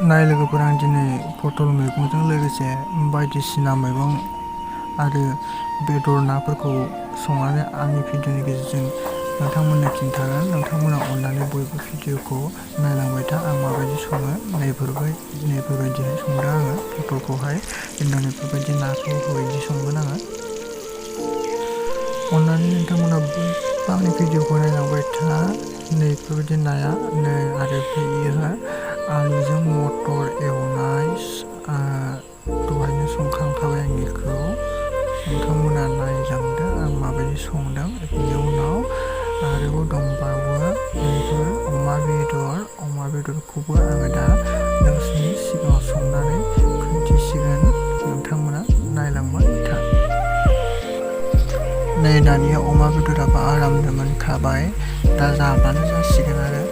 नाय लोगोफोर, आं दिनै पटल मैगंजों लोगोसे बायदिसिना मैगं आरो बेदर नाफोरखौ संनानै आंनि भिडिअनि गेजेरजों नोंथांमोननो खिन्थागोन। नोंथांमोना अननानै बयबो भिडिअखौ नायलांबाय था। आं माबायदि सङो नैफोरबायदिहाय संदों आङो पटलखौहाय, खिन्थु नैफोरबायदि नाखौ बिदि संगोन आङो। अननानै नोंथांमोना बयबो आंनि भिडिअखौ नायलांबाय था। नैफोरबायदि नाया आरो बेयो आलुजों मटर एवनाय, दहायनो संखांखाबाय आं बेखौ। नोंथांमोना नायलांदो आं माबायदि संदों। बेनि उनाव आरोबाव दंबावो बेफोर अमा बेदरखौबो आङो दा नोंसोरनि सिगाङाव संनानै खोन्थिसिगोन। नोंथांमोना नायलांबाय था। नै दानिया अमा बेदराबो आरामनो मोनखाबाय, दा जाब्लानो जासिगोन आरो।